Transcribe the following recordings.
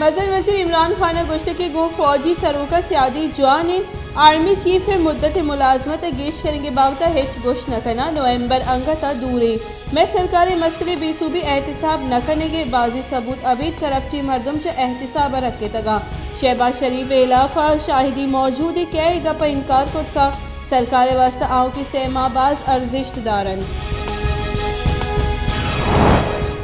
مزن وزیر عمران خان ء گوشتگ کہ گوں فوجی سروک ء سیادی جوان انت، آرمی چیف ء مدت ملازمت ء گیش کنگ ء بابت ء ہچ گوشت نہ کناں، نومبر انگت ء دور انت۔ مئے سرکار ء مستریں بے سوبی احتساب نہ کنگ ء بازیں ثبوت ابید کرپٹیں مردم چہ احتساب ء رکتگ انت۔ شہباز شریف ء ہلاف ء شاہدی موجود انت، کئے اے گپ ء انکار کت کنت؟ سرکار ء واستہ آؤکیں سئے ماہ باز ارزشت دار انت۔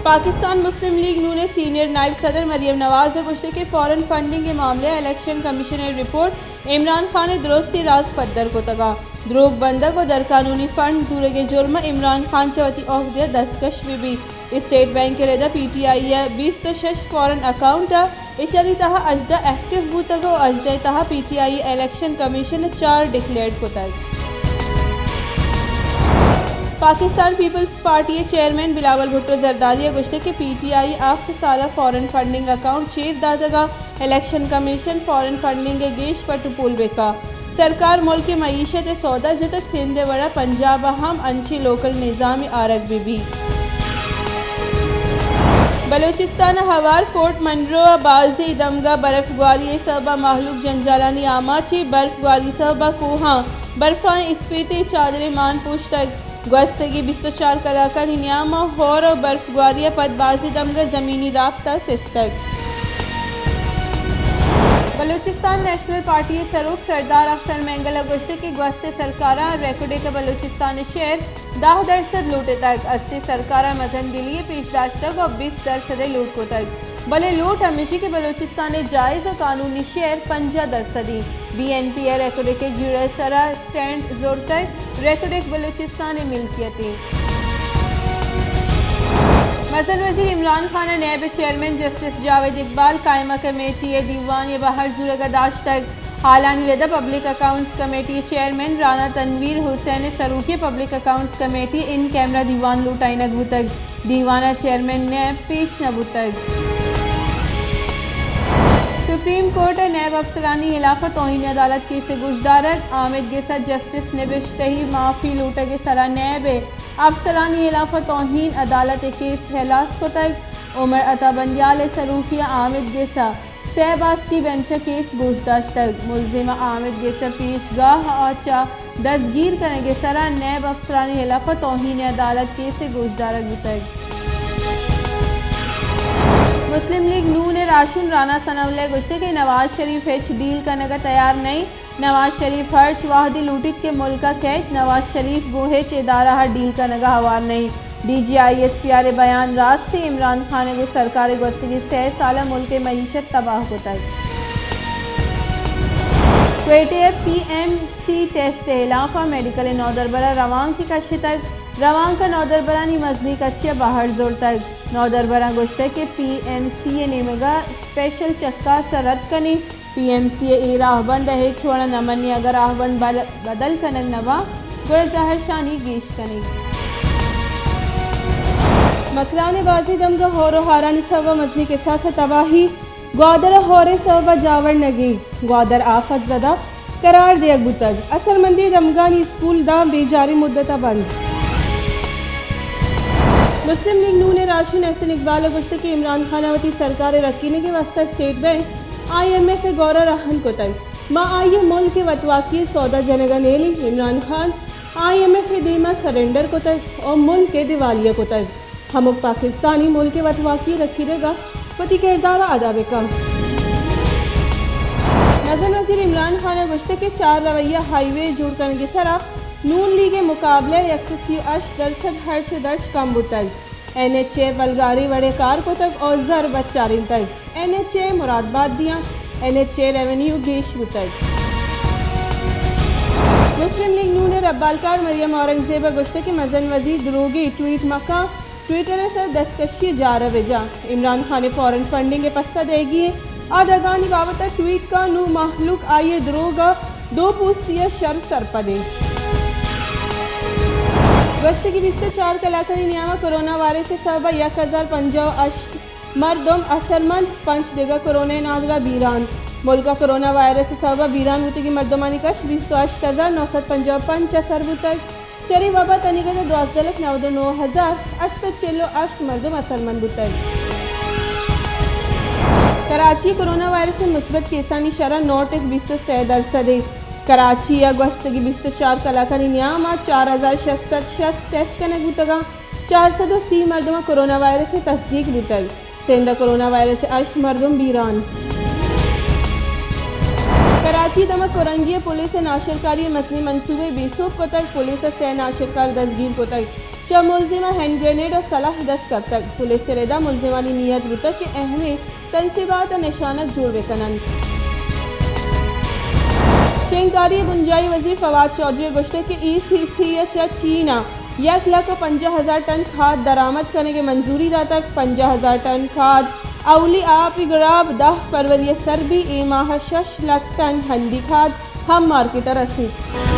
پاکستان مسلم لیگ نون ء سینئر نائب صدر مریم نواز ء گوشتگ کہ فارن فنڈنگ ء معاملہ ء الیکشن کمیشن ء رپورٹ عمران خان ء درستیں راز پدر کتگ انت۔ دروگ بندگ ء درقانونی فنڈ زورگ ء جرم ء عمران خان چہ وتی عہدہ ء دستکش بہ بیت۔ اسٹیٹ بینک ء رد ء پی ٹی آئی ء بیست ء شش فارن اکاؤنٹ ء ایشانی تہا ہژدہ ایکٹیو بوتگ ء ہژدہ ء تہا پی ٹی آئی ء الیکشن کمیشن ء چار ڈکلیئرڈ کتگ۔ پاکستان پیپلز پارٹی ء چیئرمین بلاول بھٹو زرداری ء گوشتگ کہ پی ٹی آئی ء ہفت سال ء فارن فنڈنگ اکاؤنٹ چیر داتگ ء الیکشن کمیشن فارن فنڈنگ ء گیش پٹ ء پول بہ کنت۔ سرکار ملک ء معیشت ء سودا جتگ، سندھ ء وڑا پنجاب ء ہم انچیں لوکل نظامے آرگ بہ بیت۔ بلوچستان ء ہوار فورٹ منرو ء بازیں دمگ ء برف گواری ء سبب ء مہلوک جنجالانی آماچ انت۔ برف گواری سبب ء کوہاں برفائیں اسپیتیں چادرے مان پوشتگ۔ گوستگیں بیست ء چار کلاکانی نیام ء ہور ء برف گواری ء پد بازیں دمگ ء زمینی رابطہ سستگ۔ بلوچستان نیشنل پارٹی ء سروک سردار اختر مینگل ء گوشتگ کہ گوستیں سرکاراں ریکوڈک ء بلوچستان ء شیئر دہ درسد لوٹتگ۔ استیں سرکار ء مزن دلی ء پیش داشتگ ء بیست درسد ء لوٹ کتگ، بلے لوٹ ہمیشی کہ بلوچستان ء جائز ء قانونی شیئر پنجاہ درسد انت۔ بی این پی ء ریکوڈک ء جیڑہ ء سرا اسٹینڈ زرتگ، ریکوڈک بلوچستان ء ملکیت انت۔ مزن وزیر عمران خان ء نیب ء چیئرمین جسٹس جاوید اقبال قائمہ کمیٹی ء دیوانے ء بہر زورگ ء داشتگ۔ ہالانی رد ء پبلک اکاؤنٹس کمیٹی ء چیئرمین رانا تنویر حسین ء سروکی ء پبلک اکاؤنٹس کمیٹی ء ان کیمرہ دیوان لوٹائینگ بوتگ۔ دیوان ء چیئرمین نیب پیش نہ بوتگ۔ سپریم کورٹ ء نیب افسرانی ہلاف ء توہین عدالت کیس ء گوشدارگ، آمید گس ء جسٹس نبشتہی معافی لوٹگ ء سرا نیب ء افسرانی ہلاف ء توہین عدالت ء کیس ہلاس کتگ۔ عمر عطا بندیال ء سروکی ء آمید گس ء سئے باسکی بنچ ء کیس گوش داشتگ۔ ملزم ء آمید گس ء پیشگاہ ء چہ دزگیر کنگ ء سرا نیب افسرانی ہلاف ء توہین عدالت کیس ء گوشدارگ بوتگ۔ مسلم لیگ نون ء راہشون رانا ثناء اللہ ء گوشتگ کہ نواز شریف ہچ ڈیل کنگ ء تیار نہ انت۔ نواز شریف ہرچ وہدے لوٹیت کہ ملک ء کئیت، نواز شریف گوں ہچ ادارہ ء ڈیل کنگ ء ہوار نہ انت۔ D G I S P R ء بیان راست انت، عمران خان ء گوں سرکار ء گوستگیں سئے سال ء ملک ء معیشت تباہ کتگ۔ کوئٹہ ء پی ایم سی ٹیسٹ ء ہلاف ء میڈیکل ء نودربر ء روانک کشتگ، روانک ء نودربرانی مزنیں کچے ء بہر زرتگ۔ نودربراں گوشتگ کہ پی ایم سی ء نیمگ ء اسپیشل چکاس ء رد کنیں۔ پی ایم سی ء اے راہبند ء ہچ وڑ ء نہ منی، اگاں راہبند بل-، بدل کنگ نہ باں، گڑا زہرشانی گیش کنیں۔ مکران ء بازیں دمگ ء ہور ء ہارانی سبب ء مزنیں کساس ء تباہی، گوادر ء ہور ء سبب ء جاور نگی، گوادر آفت زدہ قرار دیگ بوتگ، اثرمندیں دمگانی اسکول داں بیجاریں مدت ء بند۔ مسلم لیگ نون ء راہشون احسن اقبال ء گوشتگ کہ عمران خان ء وتی سرکار ء رکینگ ء واستہ state bank I M F ء گور ء رہن کتگ۔ ما آئی ء ملک ء وتواکی ء سودا جنگ ء نیلیں۔ عمران خان آئی ایم ایف ء دیم ء سرنڈر کتگ ء ملک ء دیوالیہ کتگ۔ ہمک پاکستانی ملک ء وتواکی ء رکینگ ء وتی کردار ء ادا بہ کنت۔ مزن وزیر عمران خان ء گوشتگ کہ چار رویہ ہائی وے جوڑ کنگ ء سرا نون لیگ ء مقابلہ ء یک سد سی ء ہشت درسد ہرچ ء درچ کم بوتگ۔ این ایچ اے ء بلگاریں وڑ ء کار کتگ ء زر بچارینتگ۔ این ایچ اے ء مرادباد دیاں، این ایچ اے ء ریونیو گیش بوتگ۔ مسلم لیگ نون ء ربالکار مریم اورنگزیب ء گوشتگ کہ مزن وزیر دروگیں ٹویٹ مکاں، ٹویٹر ء سر دستکشی ء جار ء بجاں۔ عمران خان ء فارن فنڈنگ ء پسہ دئیگی انت۔ آ دگانی بابت ء ٹویٹ کاں، نوں مہلوک آئی ء دروگ ء دو پوستی ء شر سرپد انت۔ گوستگیں بیست ء چار کلاکانی نیام ء کرونا وائرس ء سبب ء یک ہزار پنجاہ ء ہشت مردم اثرمند، پنچ دگہ کرونا ء نادراہ بیران۔ ملک ء کرونا وائرس ء سبب ء بیران بوتگیں مردمانی کش بیست ء ہشت ہزار نو سد پنجاہ ء پنچ ء سر بوتگ۔ چرے وبا ء تنیگت ء دوازدہ لکھ نود ء نو ہزار ہشت سد چل ء ہشت مردم اثرمند بوتگ۔ کراچی ءَ کرونا وائرس ءِ مثبت کیسانی شرح نو ٹک بیست ءُ سے درسد ءَ۔ کراچی ءَ گوستگیں بیست ءُ چار کلاکانی نیام ءَ چار ہزار شش سد شست ٹیسٹ کنگ بوتگ اَنت، چار سد ءُ سی مردم ءَ کرونا وائرس ءِ تصدیق بوتگ۔ سندھ ءَ کرونا وائرس ءِ ہشت مردم بیران۔ کراچی ءِ دمگ کورنگی ءَ پولیس ءَ ناشرکاری ءِ مزنیں منصوبے بے سوب کتگ، پولیس ءَ سے ناشرکار دزگیر کتگ۔ چہ ملزم ءَ ہینڈ گرینیڈ ءُ سلاہ دست کپتگ۔ پولیس ءِ رد ءَ ملزمانی نیت بوتگ کہ اہمیں تنصیبات ءَ نشانگ جوڑ بہ کن اَنت۔ شنگکاری ءِ بنجاہی وزیر فواد چوہدری ءَ گوشتگ کہ ای سی سی ءَ چہ چین ءَ یک لکھ ءُ پنجاہ ہزار ٹن کھاد درآمد کنگ ءِ منظوری داتگ۔ پنجاہ ہزار ٹن کھاد اولی آپ ءِ گراب دہ فروری ءَ سر بیت، اے ماہ ءَ شش لکھ ٹن ہندی کھاد ہم مارکیٹ ءَ رسیت۔